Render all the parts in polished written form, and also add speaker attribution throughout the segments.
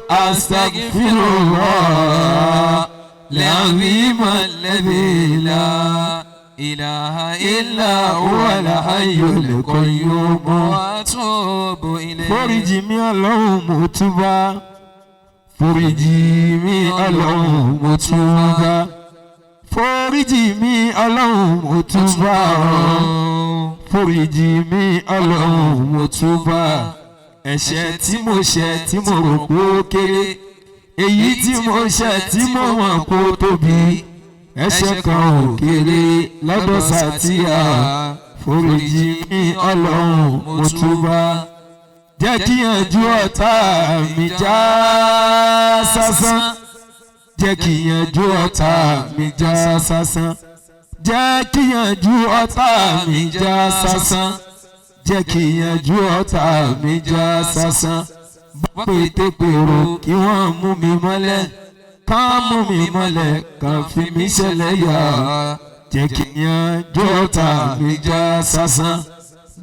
Speaker 1: Astaghfirullah al-azim alladhi la ilaha illa huwa al-hayyul qayyum
Speaker 2: wa atubu ilayh.
Speaker 1: Foríjì mi Ọlọ́run mo túbá. Foríjì mi Ọlọ́run mo túbá. Foríjì mi Ọlọ́run mo túbá. Foríjì mi Ọlọ́run mo túbá. Ẹ̀ṣẹ̀ tí mo ṣẹ̀ tí mo rò pé ó kéré, èyí tí mo ṣẹ̀ tí mo mọ̀ pé ó tóbi, ẹ̀ṣẹ̀ kan ò kéré lọ́dọ̀ Sàtíyà. Foríjì mi Ọlọ́run mo túbá. Jẹ́ kí yanjú ọ̀tá mi já sásán. Jẹ́ kí yanjú ọ̀tá mi já sásán. Jẹ́ kí yanjú ọ̀tá mi já sásán. Jẹ́ kí yanjú ọ̀tá mi já sásán. Bá pété-pèrò kí wọ́n mú mi mọ́lẹ̀, kán mú mi mọ́lẹ̀, kàn fi mí ṣẹlẹ̀ yà. Jẹ́ kí yanjú ọ̀tá mi já sásán.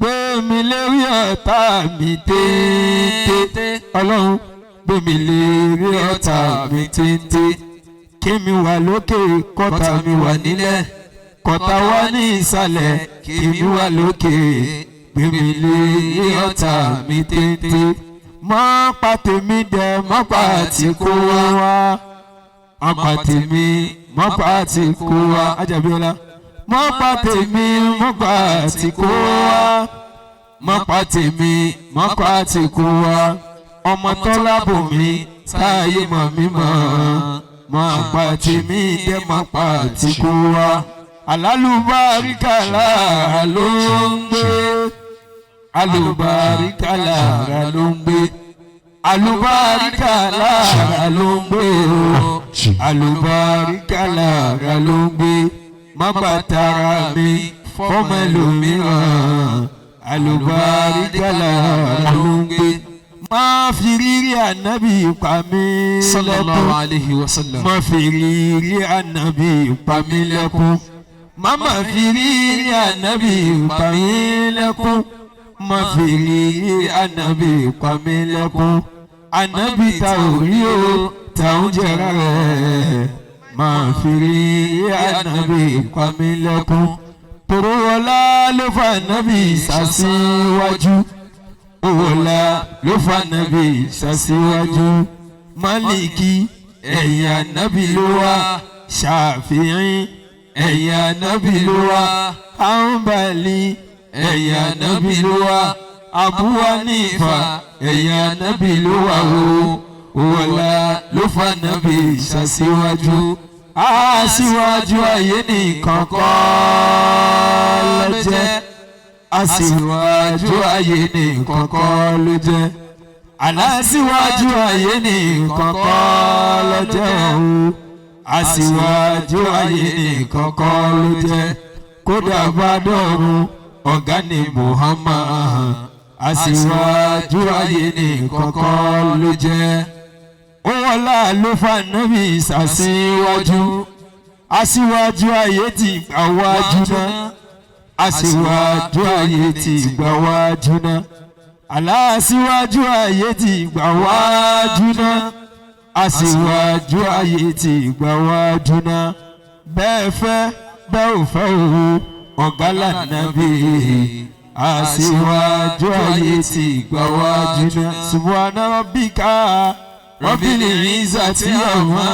Speaker 1: Gbé mi lérí ọ̀tá mi téńté. Ọlọ́run gbé mi lérí ọ̀tá mi téńté. Kí mi wà lókè kọ́tà mi wà nílẹ̀, kọ́tà wà ní ìsàlẹ̀, kí mi wà lókè. Gbé mi lérí ọ̀tá mi téńté. Mọ́ pa tèmi dẹ̀, mọ́ pa tí kò wá. Mọ́ pa tèmi, mọ́ pa tí kò wá. Ajábíọ́lá. Mọ́ pa tèmi, mọ́ pa tí kò wá. Mọ́ pa tèmi, mọ́ pa tí kò wá. Ọmọ tọ́lá bò mí, táyé mọ̀ mí mọ̀. Mọ́ pa tèmi dẹ̀, mọ́ pa tí kò wá. Alálùbáríkà lára ló ń gbé. Alùbáríkà lára ló ń gbé. Alùbáríkà lára ló ń gbé o. Alùbáríkà lára ló ń gbé. Má bàtàrà mi fọ́mọ ẹlòmíràn. Alùbáríkà lára ló ń gbé. Má fi rírí ànábì pa mí
Speaker 2: Sallallahu
Speaker 1: lẹ́kún.
Speaker 2: alayhi wa sallam.
Speaker 1: Má fi rírí ànábì pa mí lẹ́kún. Má má fi rírí ànábì pa mí lẹ́kún. Má fi rírí ànábì pa mí lẹ́kún. Ànábì ta ò rí o, ta ń jẹrà rẹ̀. Má fi rírí ànábì pa mí lẹ́kún. Tòró ọlá ló fa ànábì sàṣíwájú. Òwòlá ló fa ànábì sàṣíwájú. Málìkì ẹ̀yìn ànábì ló wà. Ṣàfihàn ẹ̀yìn ànábì ló wà. Àǹbàlì ẹ̀yìn ànábì ló wà. Abu Hanifa ẹ̀yìn ànábì ló wà o. Òwòlá ló fa ànábì ṣàṣíwájú. Aṣíwájú ayé nìkan kọ́ ló jẹ́. Aṣíwájú ayé nìkan kọ́ ló jẹ́. Aláṣíwájú ayé nìkan kọ́ ló jẹ́ o. Aṣíwájú ayé nìkan kọ́ ló jẹ́. Kódà bá dọ̀run ọ̀gá ni Muhammad. Aṣíwájú ayé nìkan kọ́ ló jẹ́. Òwòlá ló fa nábì ṣàṣíwájú. Aṣíwájú ayé ti gbà wájú náà. Aṣíwájú ayé ti gbà wájú náà. Aláṣíwájú ayé ti gbà wájú náà. Aṣíwájú ayé ti gbà wájú náà. Bẹ́ẹ̀ fẹ́ bẹ́ẹ̀ ò fẹ́ o, ọ̀gá lànàbí. Aṣíwájú ayé ti gbà wájú náà. Subhana rabbika rabbil izzati amma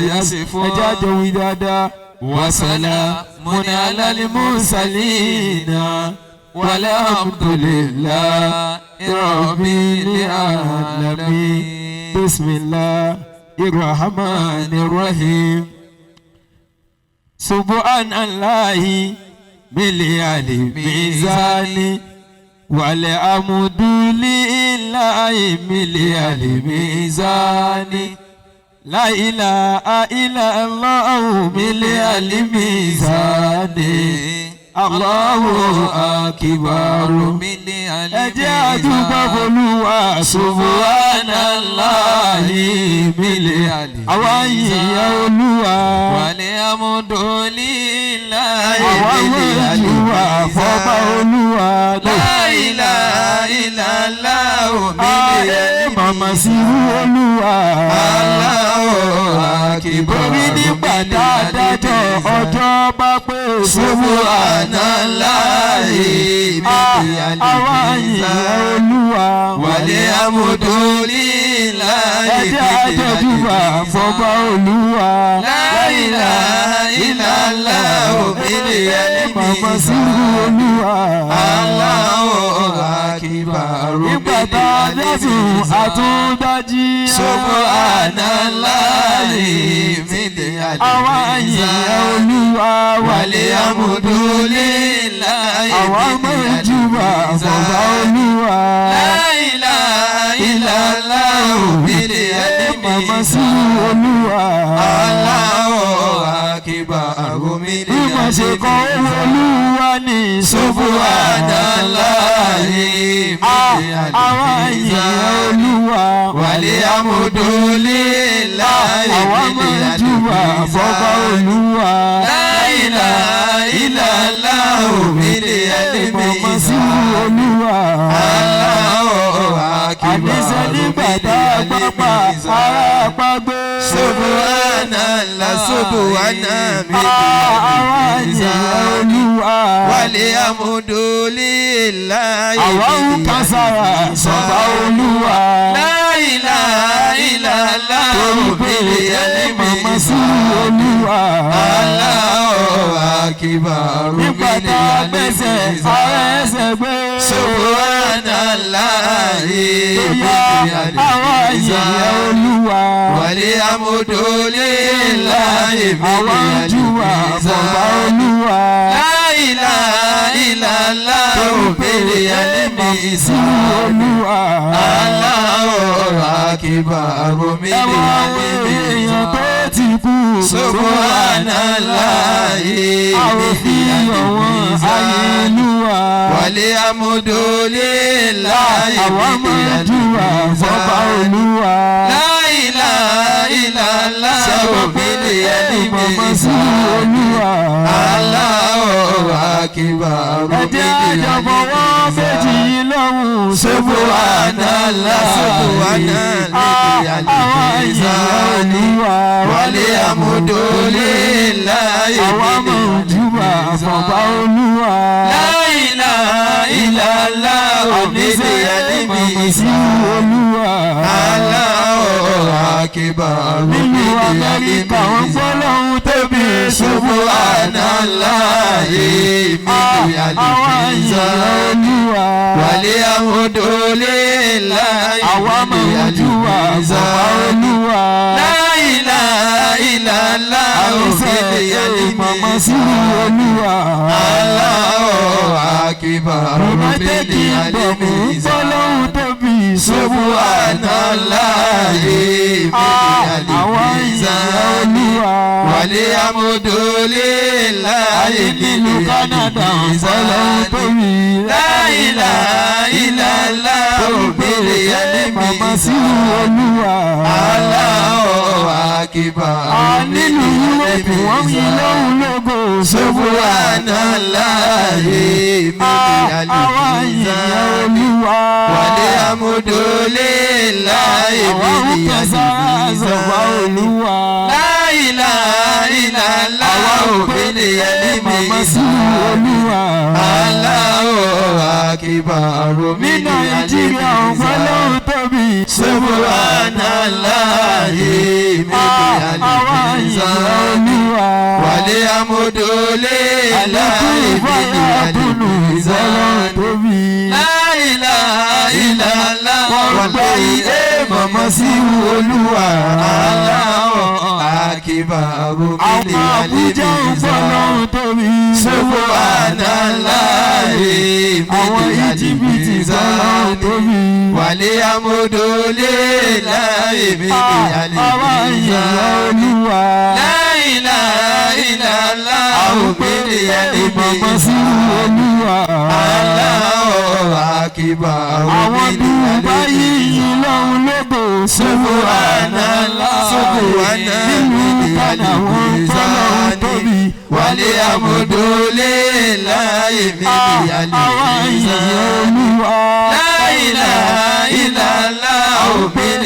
Speaker 1: yasifun. Ẹ jáde wí dáadáa. Wasalamun alal mursalina walhamdulillahi rabbil alamin. Bismillahir rahmanir rahim. Subhanallahi bil mizani walhamdulillahi bil mizani. La ilaha illallah bil mizani. Allahu akbar. Ẹ jẹ́ àdúgbò Olúwa. Subhanallahi bil. Àwa yìnyín Olúwa.
Speaker 2: Walhamdulillahi
Speaker 1: Àwa wọ́n fọba Olúwa.
Speaker 2: La ilaha illallah.
Speaker 1: Ayé. Màmá sí Olúwa.
Speaker 2: Allahu akbar.
Speaker 1: Orí nígbà dáadájọ́ ọjọ́ bá pé.
Speaker 2: Subhanallahi
Speaker 1: Àwa yìn Olúwa.
Speaker 2: Walhamdulillahi.
Speaker 1: Ẹ jẹ́ àjọjúbà fọba Olúwa.
Speaker 2: La ilaha illallah
Speaker 1: Màmá sí Olúwa.
Speaker 2: Allahu akbar.
Speaker 1: Nígbà tá a dẹ́sùn àtúndájí.
Speaker 2: Subhanallahi.
Speaker 1: Àwa yìn Olúwa.
Speaker 2: Walhamdulillahi.
Speaker 1: Àwa mọ̀júbà fọba Olúwa.
Speaker 2: La ilaha illallah
Speaker 1: Màmá sí Olúwa.
Speaker 2: Allahu akbar.
Speaker 1: Bí mo ṣe kọ́ Olúwa ní
Speaker 2: Subhanallahi.
Speaker 1: Àwa yìn Olúwa.
Speaker 2: Walhamdulillahi.
Speaker 1: Àwa mọ̀júbà fọba Olúwa.
Speaker 2: La ilaha illallah
Speaker 1: Màmá sí Olúwa.
Speaker 2: Allahu akbar.
Speaker 1: Àníṣe nígbà tá a pápá ará pàgbé.
Speaker 2: Subhanallah, subhanallah.
Speaker 1: Àwa yìn Olúwa.
Speaker 2: Walhamdulillahi.
Speaker 1: Àwa ń kan sára sọ̀bà Olúwa.
Speaker 2: La ilaha illallah.
Speaker 1: Torí pé màmá sí Olúwa.
Speaker 2: Allahu akbar.
Speaker 1: Nígbà tá a gbẹ́sẹ̀ ara ẹsẹ̀ gbé.
Speaker 2: Subhanallahi.
Speaker 1: Bóyá àwa yìn Olúwa.
Speaker 2: Walhamdulillahi.
Speaker 1: Àwa ń júwà fọ̀bà Olúwa.
Speaker 2: La ilaha illallah.
Speaker 1: Torí pé màmá sí Olúwa.
Speaker 2: Allahu akbar.
Speaker 1: Ẹ wá wo èèyàn tó ti kú.
Speaker 2: Subhanallahi.
Speaker 1: Àròfin ọ̀wọ́n ayélujára.
Speaker 2: Walhamdulillahi.
Speaker 1: Àwa máa ń júwà fọba Olúwa.
Speaker 2: La ilaha illallah.
Speaker 1: Ṣé pé màmá sí Olúwa.
Speaker 2: Allahu akbar.
Speaker 1: Ẹ jẹ́ àjọpọ̀wọ́ méjì lọ́hùn.
Speaker 2: Subhanallah. Subhanallah.
Speaker 1: Àwa yìn Olúwa.
Speaker 2: Walhamdulillahi.
Speaker 1: Àwa máa ń júwà fọba Olúwa.
Speaker 2: La ilaha illallah.
Speaker 1: Àníṣe màmá sí Olúwa.
Speaker 2: Allahu akbar.
Speaker 1: Nínú Amẹ́ríkà wọ́n gbọ́ lọ́hùn tóbi.
Speaker 2: Subhanallahi.
Speaker 1: Àwa yìn Olúwa.
Speaker 2: Walhamdulillahi.
Speaker 1: Àwa máa ń júwà fọba Olúwa.
Speaker 2: La ilaha illallah.
Speaker 1: Àníṣe màmá sí Olúwa.
Speaker 2: Allahu akbar.
Speaker 1: United Kingdom ń gbọ́ lọ́hùn tóbi.
Speaker 2: Subhanallahi.
Speaker 1: Àwa yìn Olúwa.
Speaker 2: Walhamdulillahi.
Speaker 1: Nílùú Canada ń gbọ́ lọ́hùn tóbi.
Speaker 2: La ilaha illallah.
Speaker 1: Torí pé màmá sí Olúwa.
Speaker 2: Allahu akbar.
Speaker 1: Nílùú Yúróòpù wọ́n ń yin lóhùn lógo.
Speaker 2: Subhanallahi.
Speaker 1: Àwa yìn Olúwa.
Speaker 2: Walhamdulillahi.
Speaker 1: Àwa ń kan sára sọ̀bà Olúwa.
Speaker 2: La ilaha illallah.
Speaker 1: Àwa ò pé màmá sí Olúwa.
Speaker 2: Allahu akbar.
Speaker 1: Ní Nàìjíríà ọ̀pọ̀ lóhùn tóbi.
Speaker 2: Subhanallahi.
Speaker 1: Àwa yìn Olúwa.
Speaker 2: Walhamdulillahi.
Speaker 1: Àlékún ìfọyà kùnú ìfọlọ́hùn tóbi.
Speaker 2: La ilaha illallah.
Speaker 1: Wọ́n gbé ilé màmá sí Olúwa.
Speaker 2: Allahu akbar.
Speaker 1: Àwọn Àbújá ń fọlọ́hùn tóbi.
Speaker 2: Subhanallahi.
Speaker 1: Àwọn Íjíbítì fọlọ́hùn tóbi.
Speaker 2: Walhamdulillahi.
Speaker 1: Àwa yìn Olúwa.
Speaker 2: La ilaha illallah.
Speaker 1: Àwọn pé màmá sí Olúwa.
Speaker 2: Allahu akbar.
Speaker 1: Àwọn Dubai yìí lọ́hùn lógo.
Speaker 2: Subhanallah. Subhanallah.
Speaker 1: Nínú Kánà wọn fọlọ́hùn tóbi.
Speaker 2: Walhamdulillahi.
Speaker 1: Àwa yìn Olúwa.
Speaker 2: La ilaha illallah bil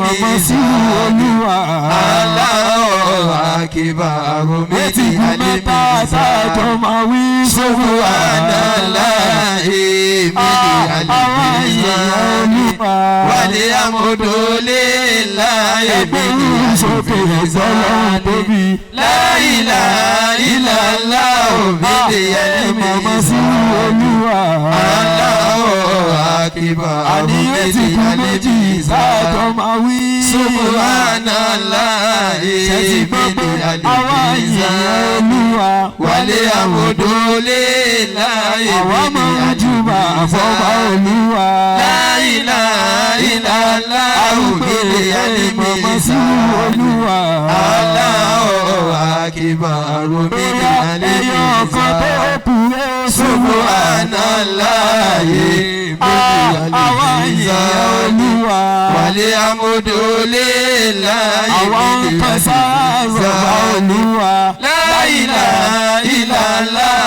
Speaker 1: Màmá sí Olúwa.
Speaker 2: Allahu akbar
Speaker 1: Etí kú mẹ́ta sáàjọ máa wí.
Speaker 2: Subhanallahi
Speaker 1: Àwa ìyẹn Olúwa.
Speaker 2: Walhamdulillahi
Speaker 1: Ẹgbẹ́ sókè ẹ̀gbọ́n lọ́hùn tóbi.
Speaker 2: La ilaha illallah
Speaker 1: Màmá sí Olúwa.
Speaker 2: Allahu akbar
Speaker 1: Àní etí kú méjì sáàjọ máa wí.
Speaker 2: Subhanallahi
Speaker 1: Ṣé ti gbọ́ pé àwa ìyẹn Olúwa.
Speaker 2: Walhamdulillahi
Speaker 1: Àwa máa ń júbà fọ́ba Olúwa.
Speaker 2: La ilaha illallah
Speaker 1: Màmá sí Olúwa.
Speaker 2: Allahu akbar
Speaker 1: Bóyá ẹyọ kan tó kù ẹ́
Speaker 2: Subhanallahi
Speaker 1: Àwa ìyẹn Olúwa.
Speaker 2: Walhamdulillahi
Speaker 1: Àwa ń kan sára sọ̀bà Olúwa.
Speaker 2: La ilaha illallah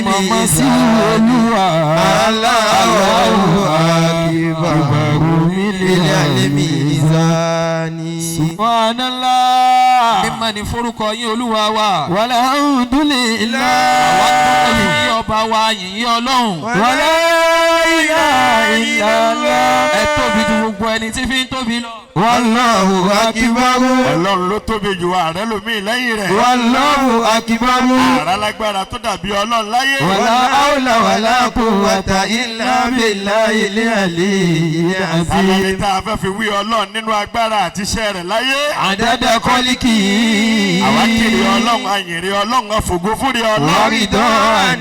Speaker 1: Màmá sí Olúwa.
Speaker 2: Allahu akbar mizani.
Speaker 1: Subhanallah.
Speaker 3: Mímọ́ ni forúkọ yín Olúwa wa.
Speaker 1: Walhamdulillah.
Speaker 3: Àwa dúpẹ́ fún yín ọba wa yìn yín Ọlọ́run.
Speaker 1: Wala ilaha illallah.
Speaker 3: Ẹ tóbi ju gbogbo ẹni tí fi ń tóbi lọ.
Speaker 2: Wallahu akbar.
Speaker 4: Ọlọ́run ló tóbi jù ààrẹ lómi lẹ́yìn rẹ̀.
Speaker 2: Wallahu akbar.
Speaker 4: Ààrẹ alágbára tó dàbí Ọlọ́run láyé.
Speaker 2: Wala hawla wala quwwata illa billahil aliyyil
Speaker 4: Alẹ́
Speaker 2: azim.
Speaker 4: tá a fẹ́ fi wí Ọlọ́run nínú agbára àti iṣẹ́ rẹ̀ láyé.
Speaker 2: Adada khaliki.
Speaker 4: Àwa kiri Ọlọ́run àyìnrìn Ọlọ́run àfògo fúnri Ọlọ́run.
Speaker 2: Warida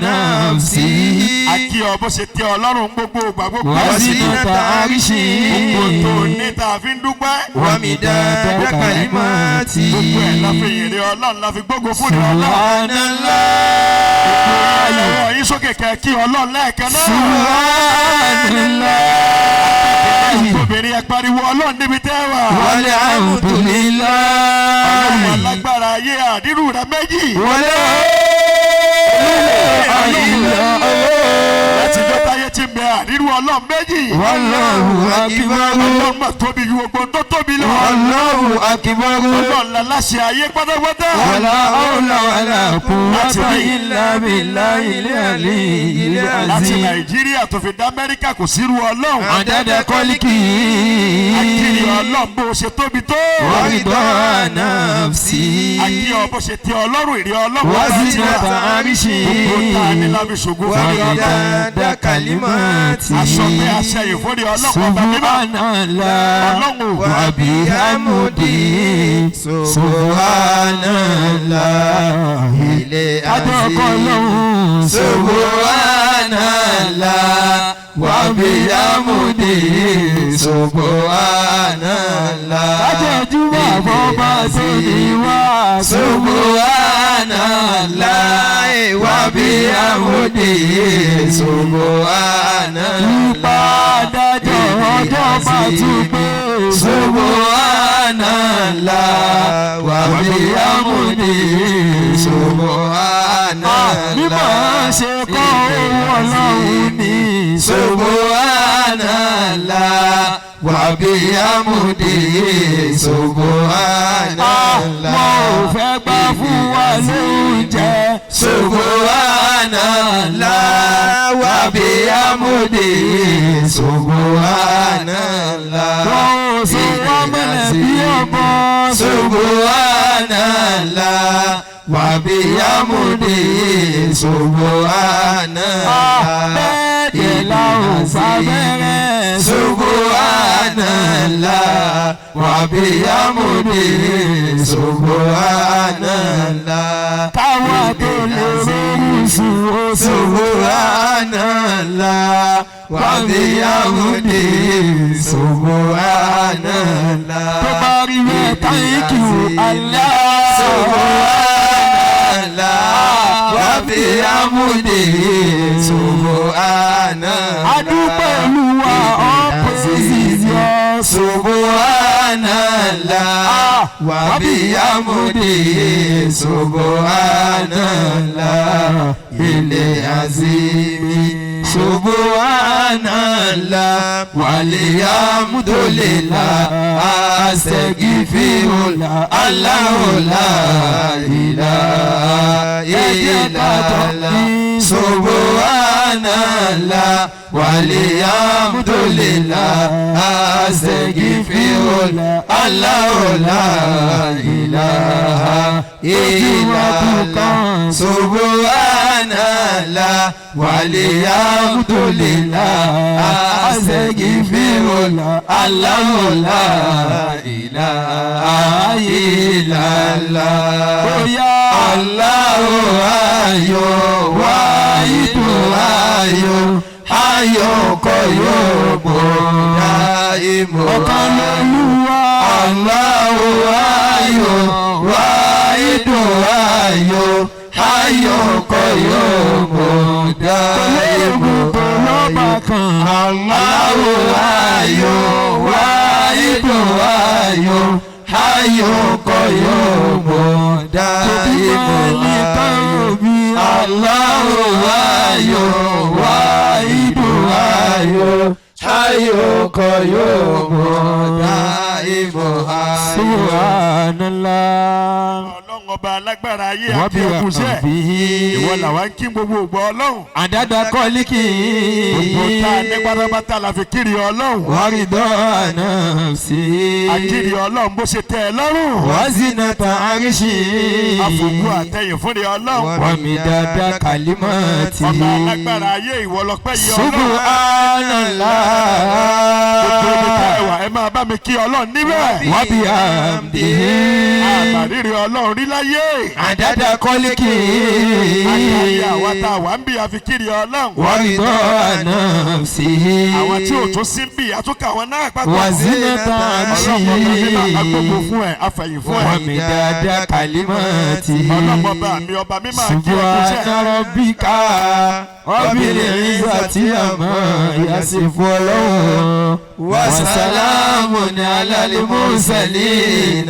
Speaker 2: nafsi.
Speaker 4: Akí ọ bó ṣe tẹ Ọlọ́run gbogbo ìgbà gbogbo.
Speaker 2: Wazinata arshi.
Speaker 4: Gbogbo tó ní tá a fi ń dúpẹ́.
Speaker 2: Wamidada kalimati.
Speaker 4: Gbogbo ẹ̀ la fi yìnrìn Ọlọ́run la fi gbógo fúnri Ọlọ́run.
Speaker 2: Subhanallah.
Speaker 4: Ọwọ́ yín sókè kẹ́ kí Ọlọ́run lẹ́ẹ̀kan náà.
Speaker 2: Subhanallah.
Speaker 4: Obìnrin ẹ pariwo Ọlọ́run níbi tẹ́ wà.
Speaker 2: Walhamdulillah.
Speaker 4: Ọlọ́run alágbára ayé àdírù rẹ méjì.
Speaker 2: Wala
Speaker 4: Láti jọ́ táyé ti ń bẹ àdírù Ọlọ́run méjì.
Speaker 2: Wallahu akbar.
Speaker 4: Ọlọ́run mà tóbi ju gbogbo tó tóbi lọ.
Speaker 2: Wallahu akbar.
Speaker 4: Ọlọ́run la láṣẹ ayé pátápátá.
Speaker 2: Wala hawla wala quwwata illa billahil aliyyil
Speaker 4: Láti
Speaker 2: azim.
Speaker 4: Nàìjíríà tó fi dá Amẹ́ríkà kò sírú Ọlọ́run.
Speaker 2: Adada khaliki.
Speaker 4: Akiri Ọlọ́run bó ṣe tóbi tó.
Speaker 2: Warida nafsi.
Speaker 4: Akí ọ bó ṣe tẹ Ọlọ́run ìrí Ọlọ́run.
Speaker 2: Wazinata arshi.
Speaker 4: Gbogbo ta ni láfi ṣògo fúnri Ọlọ́run.
Speaker 2: Wamidada kalimati.
Speaker 4: Aṣọ pé aṣẹ ìfúnni Ọlọ́run ọba mímọ́.
Speaker 1: Subhanallah.
Speaker 4: Ọlọ́run ò.
Speaker 2: Wa bihamdi. Subhanallah. Ilé
Speaker 1: Adọ́kọ̀
Speaker 2: azim.
Speaker 1: lọ́hùn.
Speaker 2: Subhanallah. Wa bihamdi. Subhanallah.
Speaker 1: Kájọ̀júmọ̀ fọ́ba tó ní wá.
Speaker 2: Subhanallah. Wa bihamdi. Subhanallah.
Speaker 1: Ipa adájọ́ ọjọ́ bá tún pé.
Speaker 2: Subhanallah. Wa bihamdi. Subhanallah.
Speaker 1: Mímọ̀ ṣe kọ́ owó Ọlọ́run ní.
Speaker 2: Subhanallah. Wa bihamdi. Subhanallah.
Speaker 1: Wọn ò fẹ́ gbà fún wa lóúnjẹ.
Speaker 2: Subhanallah. Wa bihamdi. Subhanallah.
Speaker 1: Wọn ò sọ wá mọ́lẹ̀ bí ọmọ.
Speaker 2: Subhanallah. Wa bihamdi. Subhanallah.
Speaker 1: Bẹ́ẹ̀ dẹ̀ la ò sábẹ́rẹ́.
Speaker 2: Subhanallah. Wa bihamdi. Subhanallah.
Speaker 1: Káwa tó lè rọrùn sùn ó sùn.
Speaker 2: Subhanallah. Wa bihamdi. Subhanallah.
Speaker 1: Tó bá rí bẹ́ẹ̀ thank you Allah.
Speaker 2: Subhanallah. Wa bihamdi. Subhanallah.
Speaker 1: Adúpẹ́ Olúwa all praises yours.
Speaker 2: Subhanallah. Wa bihamdi. Subhanallah. Ilé azimi. Subhanallah walhamdulillah astaghfirullah Allahu la ilaha illallah. Subhanallah walhamdulillah astaghfirullah Allahu la ilaha illallah. Subhanallah walhamdulillah astaghfirullah Allahu la ilaha illallah. Allahu ayo waidu ayo ayo koyobo daimu.
Speaker 1: Ọ̀kan lolúwa.
Speaker 2: Allahu ayo waidu ayo ayo koyobo daimu.
Speaker 1: Lọ́ba kan.
Speaker 2: Allahu ayo waidu ayo ayo koyobo daimu. Allahu ayo waidu ayo ayo koyobo daimu.
Speaker 1: Subhanallah.
Speaker 4: Ọlọ́run ọba alágbára ayé àti ẹkùnṣẹ́. Ìwọ làwa ń kí gbogbo ògbọ́ Ọlọ́run.
Speaker 1: Àdàdà kọ́líkì.
Speaker 4: Gbogbo tá a ní pátápátá la fi kiri Ọlọ́run.
Speaker 1: Wàrídọ́ nafsi.
Speaker 4: Akiri Ọlọ́run bó ṣe tẹ́ ẹ lọ́rùn.
Speaker 1: Wàzínàtà àríṣì.
Speaker 4: Àfòkù àtẹ̀yìn fúnni Ọlọ́run.
Speaker 1: Wàmí dada kàlímọ̀tì.
Speaker 4: Ọba alágbára ayé ìwọ lọ́pẹ́ yìí Ọlọ́run.
Speaker 1: Subhanallah.
Speaker 4: Gbogbo ibi tá ẹ wà ẹ máa bá mi kí Ọlọ́run níbẹ̀.
Speaker 1: Wàbí àmdìhí.
Speaker 4: Àbàrírì Ọlọ́run rí láyé.
Speaker 1: Àdàdà kọ́líkì.
Speaker 4: Àkàrí àwa tá a wà ń bí àfi kiri Ọlọ́run.
Speaker 1: Wàrídọ́ nafsi.
Speaker 4: Àwọn tí ò tún sí ń bí àtúnkà àwọn náà papọ̀.
Speaker 1: Wàzínàtà àríṣì.
Speaker 4: Ọlọ́run ọba mímọ́ agbógun fún ẹ afẹ̀yìn fún ẹ.
Speaker 1: Wàmí dada kàlímọ̀tì.
Speaker 4: Ọlọ́run ọba mi ọba mímọ́ àti ẹkúṣẹ́.
Speaker 1: Subhana rabbika rabbil izzati amma yasifun. Wa salamun alal mursalin.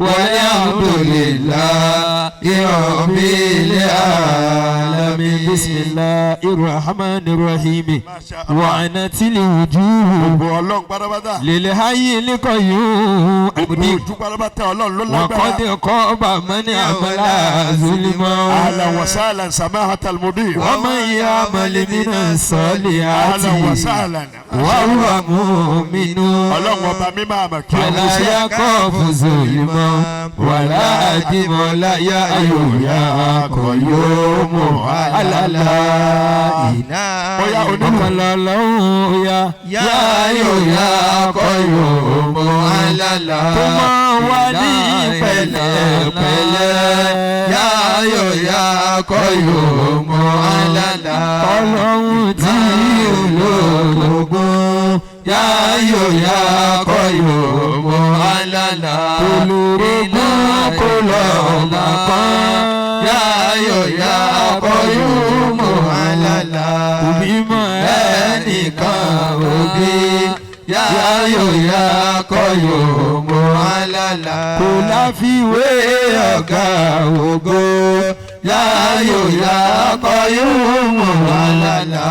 Speaker 1: Walhamdulillahi rabbil alamin. Bismillahir rahmanir rahim. Wa'anatil wujuh.
Speaker 4: Gbogbo Ọlọ́run pátápátá.
Speaker 1: Lil hayyil qayyum.
Speaker 4: Gbogbo ojú pátápátá Ọlọ́run ló lágbára.
Speaker 1: Wa qad khaba man amala zulman.
Speaker 4: Ahlan wa sahlan samahatal mudir.
Speaker 1: Wa man ya'mal minas salihati.
Speaker 4: Ahlan wa sahlan.
Speaker 1: Wa huwa mu'minun.
Speaker 4: Ọlọ́run ọba mímọ́ àmọ̀ kí ọmọ
Speaker 1: Fala
Speaker 4: ṣe.
Speaker 1: yakhafu zulman. Wala adimola ya ayo ya qayyumu alala.
Speaker 4: Bóyá onílù.
Speaker 1: Ọ̀kan ya
Speaker 2: Ya ayo ya qayyumu alala.
Speaker 1: Kó máa wá ní pẹ̀lẹ́pẹ̀lẹ́.
Speaker 2: Ya ayo ya qayyumu alala.
Speaker 1: Ọlọ́run tí
Speaker 2: olórogún. Ya ayo ya qayyumu alala.
Speaker 1: Olórogún kò lọ́ọ̀bà kan.
Speaker 2: Ya ayo ya qayyumu alala.
Speaker 1: Òbí mọ̀
Speaker 2: Ẹnìkan òbí. Ya ayo ya qayyumu alala.
Speaker 1: Kò láfiwé
Speaker 2: ọ̀gá ògo. Ya ayo ya qayyumu alala.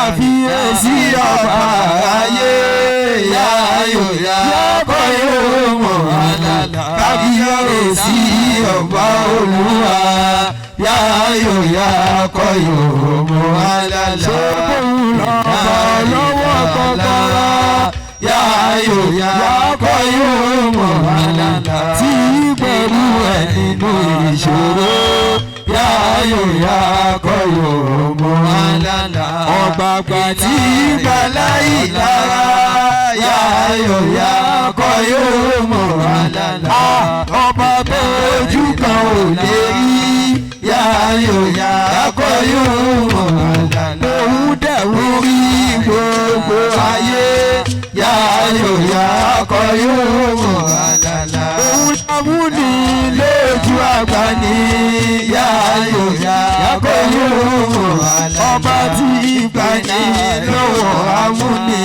Speaker 1: Àfiyèsí ọba
Speaker 2: ayé. Ya ayo ya qayyumu alala. Kábíyèsí ọba olúwa. Ya ayo ya qayyumu alala.
Speaker 1: Ṣé kóun lọ́ba lọ́wọ́ kọ́kọ́rọ́?
Speaker 2: Ya ayo ya qayyumu alala.
Speaker 1: Tí pẹ̀lú ẹ̀ nínú ìṣòro.
Speaker 2: Ya ayo ya qayyumu alala.
Speaker 1: Ọ̀gbàgbà tí
Speaker 2: Ìgbàláyì lára. Ya ayo ya qayyumu alala.
Speaker 1: Ọba tó
Speaker 2: Ojú kan ò lè rí. Ya ayo ya qayyumu alala.
Speaker 1: Òun dẹ̀wù
Speaker 2: Orí gbogbo ayé. Ya ayo ya qayyumu alala.
Speaker 1: Òun lámúni
Speaker 2: Lójú àgbà ní ya ayo ya qayyumu alala.
Speaker 1: Ọba tí
Speaker 2: Ìgbà ní lọ́wọ́ amúni.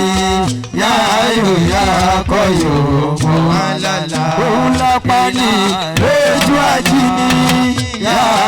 Speaker 2: Ya ayo ya qayyumu alala.
Speaker 1: Òun lápá ní
Speaker 2: Lójú àjíní. Ya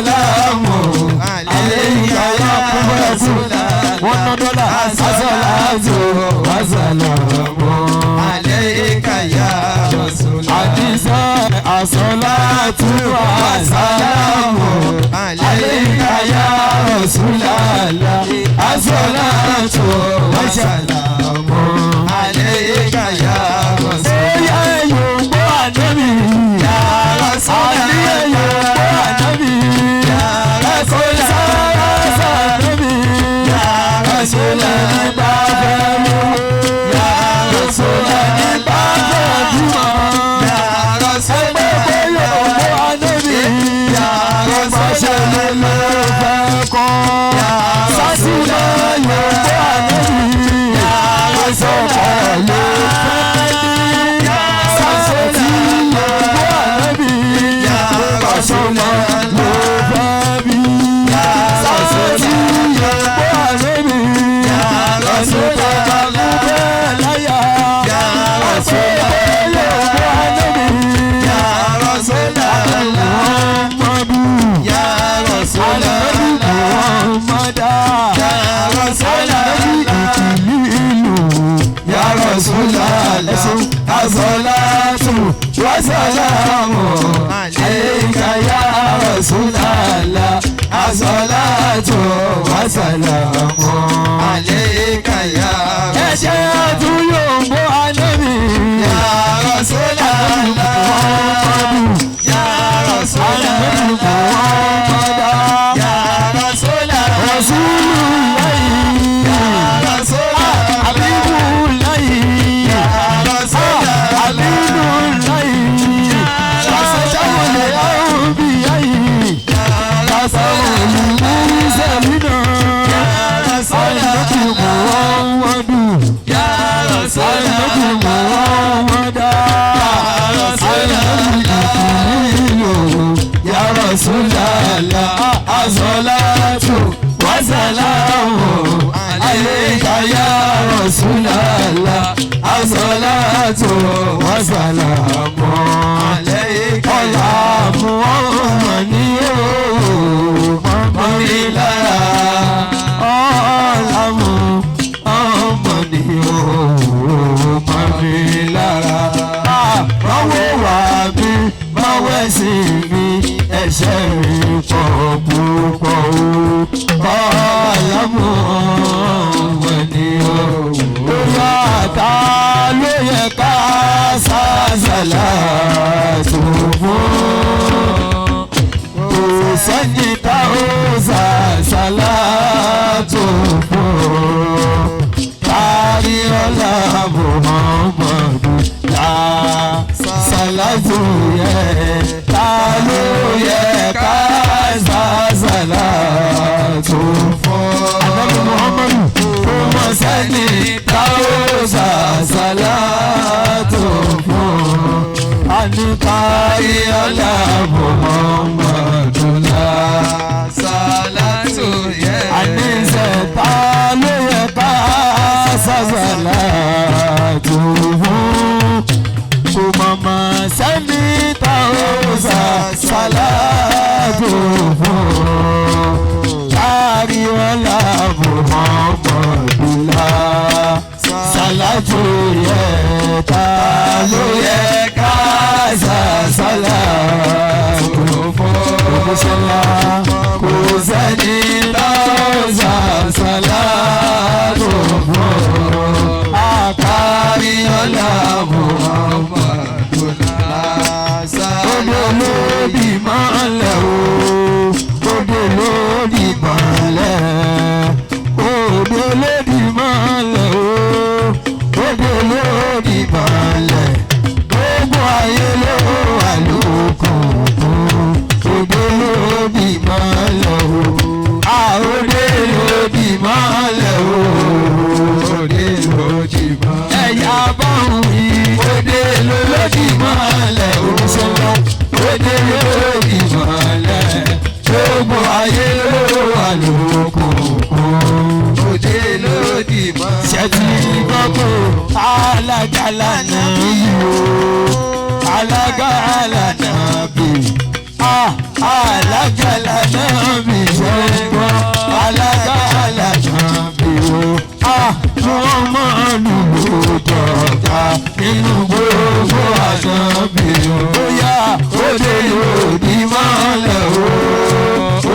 Speaker 2: Wasalamu alayka ya Rasulallah.
Speaker 1: Wọ́n ná dọ́là. Asalatu wasalamu
Speaker 2: alayka ya Rasulallah.
Speaker 1: Àdìsẹ́ asalatu wasalamu alayka ya Rasulallah. Asalatu wasalamu
Speaker 2: alayka ya Rasulallah.
Speaker 1: Ẹyẹ yòǹgbọ́ ànábì.
Speaker 2: Ya Rasulallah.
Speaker 1: Àníyẹ yòǹgbọ́ ànábì.
Speaker 2: Ya Rasulallah.
Speaker 1: Ànábì.
Speaker 2: Ya Rasulallah.
Speaker 1: Bá fẹ́ mú.
Speaker 2: Ya Rasulallah.
Speaker 1: Bá fẹ́ bímọ.
Speaker 2: Ya Rasulallah.
Speaker 1: Ẹgbẹ́ yòǹgbọ́ ànábì.
Speaker 2: Ya
Speaker 1: Bá ṣe lè
Speaker 2: Rasulallah.
Speaker 1: ló fẹ́ kọ́.
Speaker 2: Ya
Speaker 1: Sásìmọ́ yòǹgbọ́ ànábì.
Speaker 2: Ya
Speaker 1: Sọ̀kọ̀ ló fẹ́ ní. Sásìtì yòǹgbọ́ ànábì.
Speaker 2: Ya
Speaker 1: Bàṣọmọ ló fẹ́ bí. Sásìtì yòǹgbọ́ ànábì.
Speaker 2: Ya Rasulallah.
Speaker 1: Bẹ́ẹ̀ láyà.
Speaker 2: Ya Rasulallah.
Speaker 1: Yòǹgbọ́ ànábì.
Speaker 2: Ya Rasulallah.
Speaker 1: Muhammadu.
Speaker 2: Ya Rasulallah.
Speaker 1: Muhammada.
Speaker 2: Ya Rasulallah.
Speaker 1: Ìlú.
Speaker 2: Ya Rasulallah. As-salatu wa-salamu alayka ya Rasulallah. As-salatu wa-salamu alayka ya
Speaker 1: Ẹ̀ṣẹ̀ tún yòǹgbọ́ ànábì.
Speaker 2: Ya Rasulallah. Ya Rasulallah.
Speaker 1: Muhammada.
Speaker 2: Ya Rasulallah.
Speaker 1: Rasulullahi.
Speaker 2: Ya Rasulallah.
Speaker 1: Habibullahi.
Speaker 2: Ya Rasulallah.
Speaker 1: Aminullahi. Khatamul anbiya'i. Khatamul mursalina. Ànábì Muhammadu.
Speaker 2: Ya
Speaker 1: Ànábì Muhammada. Ànábì ìlú.
Speaker 2: Ya Rasulallah. As-salatu wa-salamu alayka ya Rasulallah. As-salatu wa-salamu alayka
Speaker 1: Ọlá Muhammad ni ó mọ́ mi lára. Ọlá Muhammad ni ó mọ́ mi lára. Báwo wà mí, báwo ẹ̀sìn mi, ẹ̀ṣẹ̀ mi pọ̀ púpọ̀ o. Ọlá Muhammad ni ó. Bóyá ta ló yẹ ká sàṣàlà tó fún? Kò sẹ́ni tá ó sàṣàlà tó fún. Kárí ọlá Muhammadu la sàlátù yẹ. Ta ló yẹ ká sàṣàlà tó fún? Ànábì Muhammadu kò mọ̀ sẹ́ni tá ó sàṣàlà tó fún. Àní kárí ọlá Muhammadu la
Speaker 2: Salatu yẹ.
Speaker 1: àníṣe ta ló yẹ ká sàṣàlà tó fún kò mọ̀mọ́ sẹ́ni tá ó sàṣàlà tó fún kárí ọlá Muhammadu la sàlátù yẹ ta ló yẹ ká sàṣàlà tó fún.
Speaker 2: Alágàlà náà bí ṣe gbọ́. Alágàlà náà bí o. Muhammadu ló dọ̀gá nínú gbogbo ànábì o. Bóyá òde lòdì mọ́lẹ̀ o.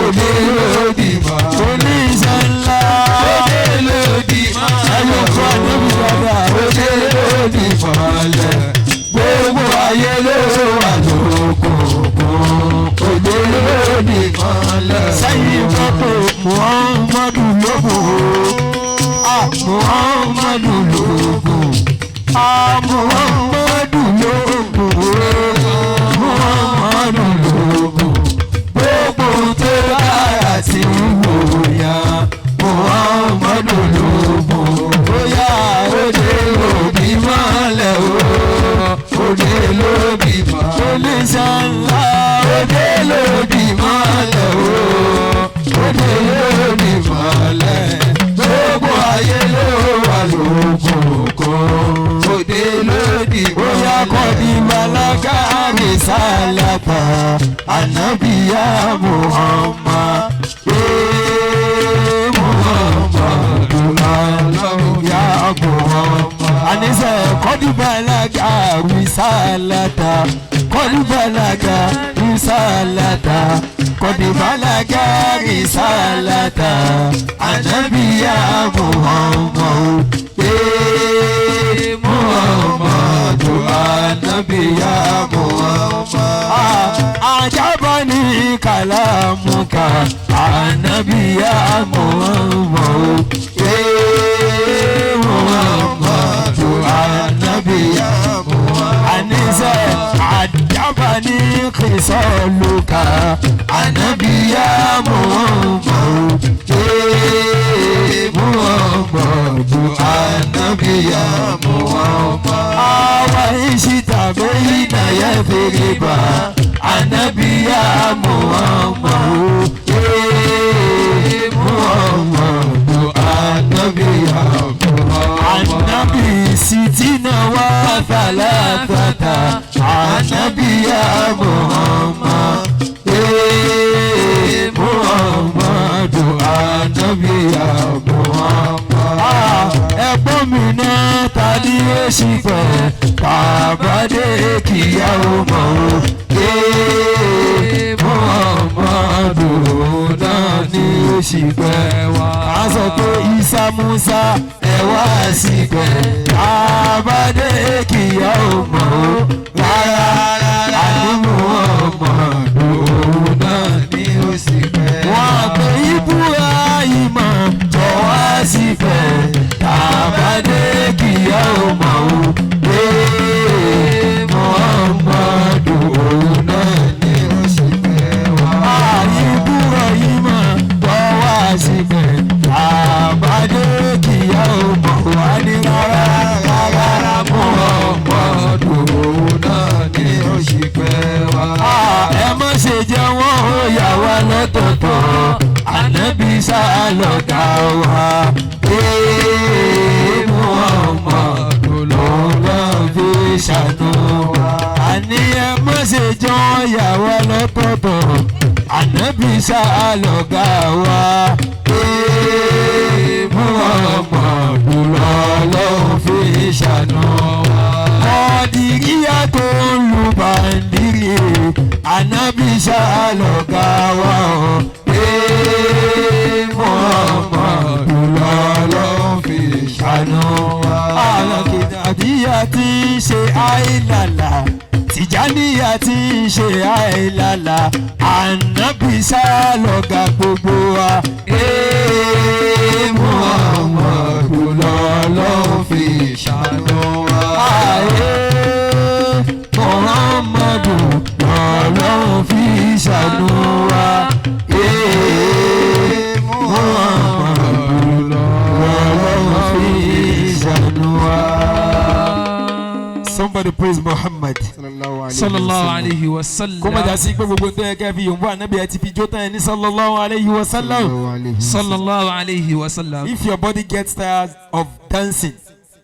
Speaker 2: Òde lòdì mọ́lẹ̀.
Speaker 1: Oníṣẹ́ ńlá.
Speaker 2: Òde lòdì mọ́lẹ̀.
Speaker 1: Ẹyọ fún ànábì dáadáa.
Speaker 2: Òde lòdì mọ́lẹ̀. Gbogbo ayé ló wà lókùnkùn. Òde lòdì mọ́lẹ̀.
Speaker 1: Sẹ́yìn mọ́tò Muhammadu lóbò. Muhammadu lóbò. Muhammadu lóbò. Muhammadu lóbò.
Speaker 2: Gbogbo tó dára tí ń wò yá. Muhammadu lóbò. Bóyá òde lòdì mọ́lẹ̀ o. Òde lòdì mọ́lẹ̀.
Speaker 1: Oníṣẹ́ ńlá.
Speaker 2: Òde lòdì mọ́lẹ̀ o. Òde lòdì mọ́lẹ̀. Gbogbo ayé ló wà lókùnkùn. Òde lòdì
Speaker 1: Bóyá
Speaker 2: mọ́lẹ̀.
Speaker 1: kọ́ di balaga risalata anabiya Muhammad. Ee Muhammadu ya Muhammad. Anise kọ́ di balaga risalata kọ́ di balaga risalata kọ́ di balaga risalata anabiya Muhammad. Ee
Speaker 2: Muhammadu anabiya Muhammad.
Speaker 1: Ajabani kalamuka anabiya Muhammad.
Speaker 2: Ee Muhammadu anabiya Muhammad.
Speaker 1: Anise ajabani kisoluka
Speaker 2: Anabiya Muhammad. Ee Muhammadu anabiya Muhammad.
Speaker 1: Awa ishita beina yafiriba
Speaker 2: Anabiya Muhammad. Ee Muhammadu anabiya Muhammad.
Speaker 1: Anabi sitina wa thalathata
Speaker 2: Anabiya Muhammad. Ee Muhammadu anabiya Muhammad.
Speaker 1: Ẹ̀gbọ́n mi náà ta ni ó sì fẹ́ bàbá dé kíyàwó mọ̀ o.
Speaker 2: Ee Muhammadu náà ni ó sì pẹ́ wá.
Speaker 1: A sọ pé Isa Musa
Speaker 2: Ẹ wá sí pẹ́.
Speaker 1: bàbá dé kíyàwó mọ̀ o.
Speaker 2: Rárá rárá
Speaker 1: Àní
Speaker 2: Muhammadu náà ni ó sì pẹ́ wá.
Speaker 1: Wọ́n pe Ibrahim
Speaker 2: Jọ wá sí pẹ́. Bàbá dé kíyàwó mọ̀ o. Ee Muhammadu náà ni ó sì pẹ́ wá.
Speaker 1: Ibrahim
Speaker 2: Jọ wá sí pẹ́. Bàbá dé kíyàwó mọ̀ wá ní rárá rárá Muhammadu náà ni ó sì pẹ́ wá.
Speaker 1: Ẹ má ṣe jẹ́ wọ́n ó yà wá lọ́tọ̀ọ̀tọ̀
Speaker 2: Ànábì sálọ̀gá wa. Ee Muhammadu lọ́lọ́ fi ṣàánú wa.
Speaker 1: Àní ẹ má ṣe jẹ́ wọ́n yà wá lọ́tọ̀ọ̀tọ̀
Speaker 2: Ànábì sálọ̀gá wa. Ee Muhammadu lọ́lọ́ fi ṣàánú wa.
Speaker 1: Kọ̀dìríyà tó ń lu bàǹdìrì
Speaker 2: Ànábì sálọ̀gá wa o. Ee Muhammadu lọ́lọ́ fi ṣàánú wa.
Speaker 1: Àlọ́kìdàdíyà tí ń ṣe àìlàlà Tìjàníyà tí ń ṣe àìlàlà Ànábì sálọ̀gá gbogbo wa.
Speaker 2: Ee Muhammadu lọ́lọ́ fi ṣàánú wa.
Speaker 1: Ààyè
Speaker 2: Muhammadu lọ́lọ́ fi ṣàánú wa. Ee Muhammadu lọ́lọ́ fi ṣàánú wa.
Speaker 1: Somebody praise Muhammad.
Speaker 3: Sallallahu alayhi wa sallam.
Speaker 1: Kó má jà sí pé gbogbo tó yẹ kẹ́ fi yòǹbó ànábì ẹ ti fi jó tán ẹ ní sallallahu alayhi wa sallam.
Speaker 3: Sallallahu alayhi wa sallam.
Speaker 1: If your body gets tired of dancing,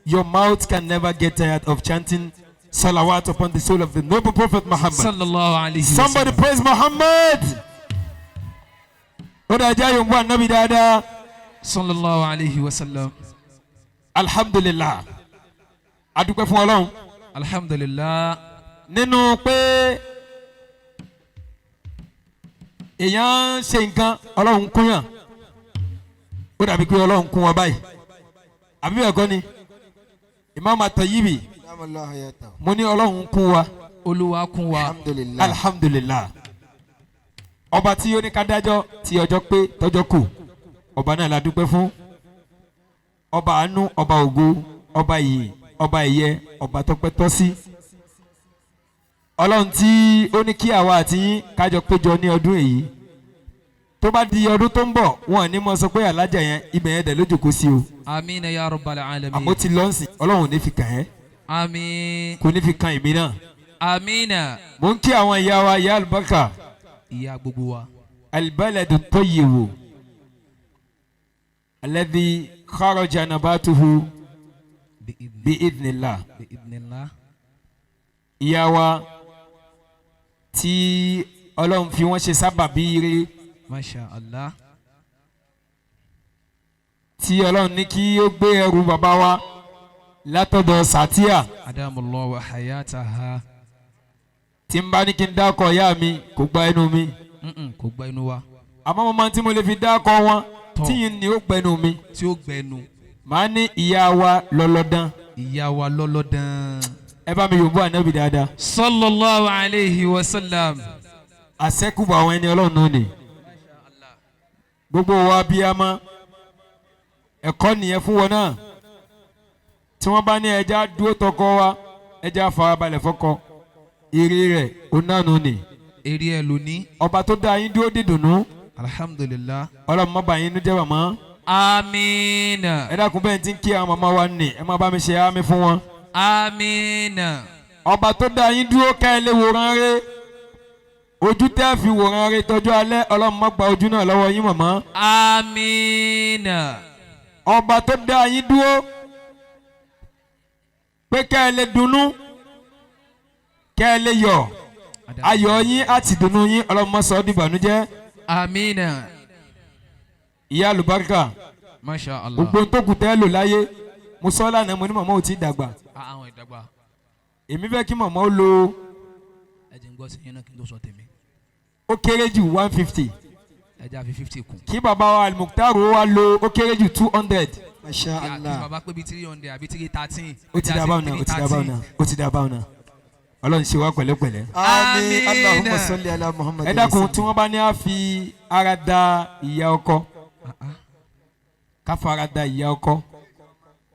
Speaker 1: your mouth can never get tired of chanting Salawat upon the soul of the noble Prophet Muhammad.
Speaker 3: Sallallahu alayhi wa
Speaker 1: Somebody
Speaker 3: sallam.
Speaker 1: praise Muhammad. Ó dáa, jẹ́ àyòǹbó ànábì dáadáa.
Speaker 3: Sallallahu alayhi wa sallam.
Speaker 1: Alhamdulillah, adúpẹ́ fún Ọlọ́run.
Speaker 3: Alhamdulillah.
Speaker 1: Nínú pé èèyàn ń ṣe nǹkan, Ọlọ́run kúnyàn, ó dàbí pé Ọlọ́run kún wọn báyìí, àbí bẹ́ẹ̀ kọ́ ni, Imam Atayibi? Mo ní Ọlọ́run kún wa.
Speaker 3: Olúwa kún wa.
Speaker 2: Alhamdulillah.
Speaker 1: Alhamdulillah. Ọba tí ó ní ká dájọ́ tí ọjọ́ pé tọ́jọ́ kù, ọba náà la dúpẹ́ fún. Ọba àánú, ọba ògo, ọba ìyìn, ọba ìyẹ, ọba tọpẹ́ tọ́ sí. Ọlọ́run tí ó ní kí àwa àti yín kájọ péjọ ní ọdún èyí, tó bá di ọdún tó ń bọ̀, wọn ò ní mọ sọ pé alájà yẹn, ibẹ̀ yẹn dẹ̀ ló jókòó sí o.
Speaker 3: Amina ya rabbal alamin.
Speaker 1: Àmọ́ ti lọ́nsìn, Ọlọ́run ò ní fi kàn ẹ́.
Speaker 3: Àmín.
Speaker 1: Kò ní fi kan èmi náà.
Speaker 3: Amina.
Speaker 1: Mò ń kí àwọn ìyá wa, ìyá àlùbákà.
Speaker 3: Ìyá gbogbo wa.
Speaker 1: البلد الطيب الذي خرج نباته بإذن الله.
Speaker 3: Bi idhnillah.
Speaker 1: Ìyá wa tí Ọlọ́run fi wọ́n ṣe sábàbí ire,
Speaker 3: Masha Allah.
Speaker 1: tí Ọlọ́run ní kí ó gbé ẹrù bàbá wa látọ̀dọ̀ Sàtíà.
Speaker 3: Adamallahu hayataha.
Speaker 1: Tí n bá ní kí n dákọ̀ ìyá mi, kò gba ẹnu mi.
Speaker 3: Kò gba inú wa.
Speaker 1: Àmọ́ mo máa tí mo lè fi dákọ̀ wọn
Speaker 3: Tọ́.
Speaker 1: tí yìí ni ó gbẹnu mi.
Speaker 3: Tí ó gbẹnu.
Speaker 1: Màá ní ìyá wa lọ́lọ́dán.
Speaker 3: Ìyá wa lọ́lọ́dán.
Speaker 1: Ẹ bá mi yòǹbó ànábì dáadáa.
Speaker 3: Sallallahu alayhi wa sallam.
Speaker 1: Àṣẹ́kùbọ̀ àwọn ẹni Ọlọ́run náà ni gbogbo wa bí a mọ ẹ̀kọ́ nìyẹn fún wọn náà. Tí wọ́n bá ní ẹja dúró tọkọ wa, ẹja farabalẹ̀ fọkọ, èrè rẹ̀ onánu ni.
Speaker 3: Eré ẹ lóní.
Speaker 1: Ọba tó dá yín dúró dídùnnú.
Speaker 3: Alhamdulillah.
Speaker 1: Ọlọ́run má bà yín nú jẹ́, màmá.
Speaker 3: Amina.
Speaker 1: Ẹ dákun, bẹ́ẹ̀ tí ń kí àwọn màmá wa nì, ẹ má bá mi ṣe àmì fún wọn.
Speaker 3: Amina.
Speaker 1: Ọba tó dá yín dúró ká ẹ lè wòran rẹ, ojú tẹ́ fi wòran rẹ tọ́jú alẹ́, Ọlọ́run má gba ojú náà lọ́wọ́ yín, màmá.
Speaker 3: Amina.
Speaker 1: Ọba tó dá yín dúró pé kẹ́ ẹ lè dunnú, kẹ́ ẹ lè yọ̀, ayọ̀ yín àti ìdùnnú yín, Ọlọ́run má sọ ọ́ di ìbànújẹ́.
Speaker 3: Amina.
Speaker 1: Ìyá àlùbáríkà.
Speaker 3: Masha Allah.
Speaker 1: Gbogbo tó kù tẹ́ lò láyé, mo sọ lánàá, mo ní màmá ò tí ì dàgbà.
Speaker 3: Àwọn ìdàgbà.
Speaker 1: Èmi fẹ́ kí màmá ó lo
Speaker 3: Ẹ jẹ́ n gbọ́ sí yín náà kí n tó sọ tèmi.
Speaker 1: ó kéré jù 150.
Speaker 3: Ẹ jẹ́ àfi 50 kù.
Speaker 1: Kí bàbá wa Al-Mukhtar wá lo ó kéré jù 200.
Speaker 2: Masha
Speaker 3: Kí
Speaker 2: Allah.
Speaker 3: bàbá pé bíi 300 àbí 313.
Speaker 1: Ó ti dà báwọn náà, ó ti dà báwọn náà, ó ti dà báwọn náà. Ọlọ́run ṣe wá pẹ̀lẹ́pẹ̀lẹ́.
Speaker 2: Àmín.
Speaker 3: Àmín.
Speaker 2: Allahumma salli ala Muhammad.
Speaker 1: Ẹ dákun, tí wọ́n bá ní á fi ara da ìyá ọkọ, ká fara da ìyá ọkọ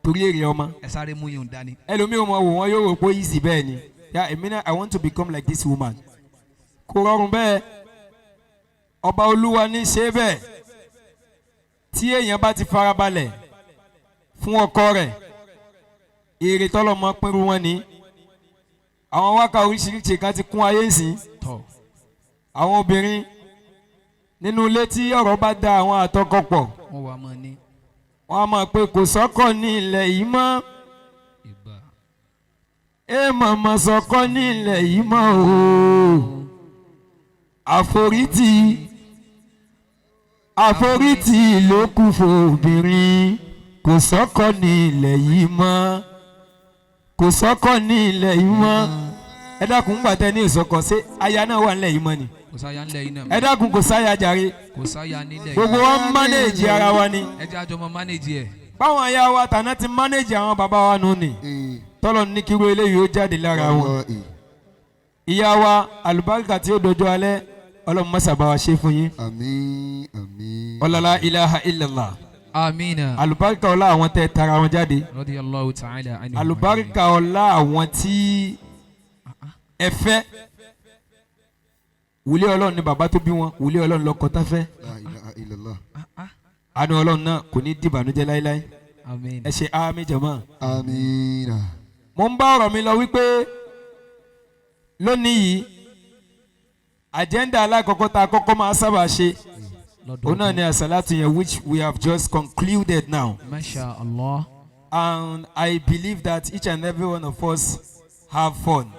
Speaker 1: torí èrè ọmọ.
Speaker 3: Ẹ sáré mú yín dání.
Speaker 1: Ẹlòmíì ò mọ wò wọn, yóò rò pé easy bẹ́ẹ̀ ni. Ya èmi náà, I want to become like this woman. Kò rọrùn bẹ́ẹ̀. Ọba olúwa ní ṣe bẹ́ẹ̀. Tí èèyàn bá ti farabalẹ̀ fún ọkọ rẹ̀, èrè tọ́lọ́mọ pínrú wọn ni. Àwọn wákà oríṣiríṣi kan ti kún ayé ìsìn.
Speaker 3: Tọ́.
Speaker 1: Àwọn obìnrin nínú ilé, tí ọ̀rọ̀ bá da àwọn àtọkọ pọ̀,
Speaker 3: Wọ́n wà mọ́ ní.
Speaker 1: wọ́n á máa pé kò sọ́kọ ní ilẹ̀ yìí mọ́.
Speaker 3: Ìbà.
Speaker 1: Ẹ màmá sọkọ ní ilẹ̀ yìí mọ́ o. Àforítì, àforítì ló kù fún obìnrin. Kò sọ́kọ ní ilẹ̀ yìí mọ́, kò sọ́kọ ní ilẹ̀ yìí mọ́. Ẹ dákun, ń gbàtẹ́ ní ìsọkọ, ṣé aya náà wà nílẹ̀ yìí mọ́ ni?
Speaker 3: Kò sáyà ńlẹ̀ yìí náà.
Speaker 1: Ẹ dákun, kò sáyà jàre.
Speaker 3: Kò sáyà nílẹ̀ yìí.
Speaker 1: Gbogbo wa ń manage ara wa ni.
Speaker 3: Ẹ jẹ́ àjọ mọ manage ẹ̀.
Speaker 1: Báwọn aya wa tàná ti manage àwọn bàbá wa nù ni, tọ́lọ̀ ní kíru eléyìí ó jáde lára wọn.
Speaker 2: Wallahi.
Speaker 1: Ìyá wa àlùbáríkà tí ó dọjọ́ alẹ́, Ọlọ́run mọ́sà bá wa ṣe fún yín.
Speaker 2: Àmín, àmín.
Speaker 1: Ọlọ́lá ilaha illallah.
Speaker 3: Amina.
Speaker 1: Àlùbáríkà ọlá àwọn tẹ́ tara wọn jáde.
Speaker 3: Radiyallahu ta'ala anhu.
Speaker 1: Àlùbáríkà ọlá àwọn tí ẹ fẹ́. Wòlé Ọlọ́run ni bàbá tó bí wọn, wòlé Ọlọ́run lọkọ tá fẹ́.
Speaker 2: La ilaha illallah.
Speaker 1: Àánú Ọlọ́run náà kò ní dìbànújẹ́ láéláé.
Speaker 3: Àmín.
Speaker 1: Ẹ ṣe àmín, jàmá.
Speaker 2: Àmín.
Speaker 1: Mo ń bá ọ̀rọ̀ mi lọ wípé lónìí yìí, agenda alákọ̀ọ́kọ́ tá a kọ́kọ́ máa sábà ṣe, òun náà ni àsálàtù yẹn, which we have just concluded now.
Speaker 3: Masha Allah.
Speaker 1: And I believe that each and every one of us
Speaker 2: Have fun.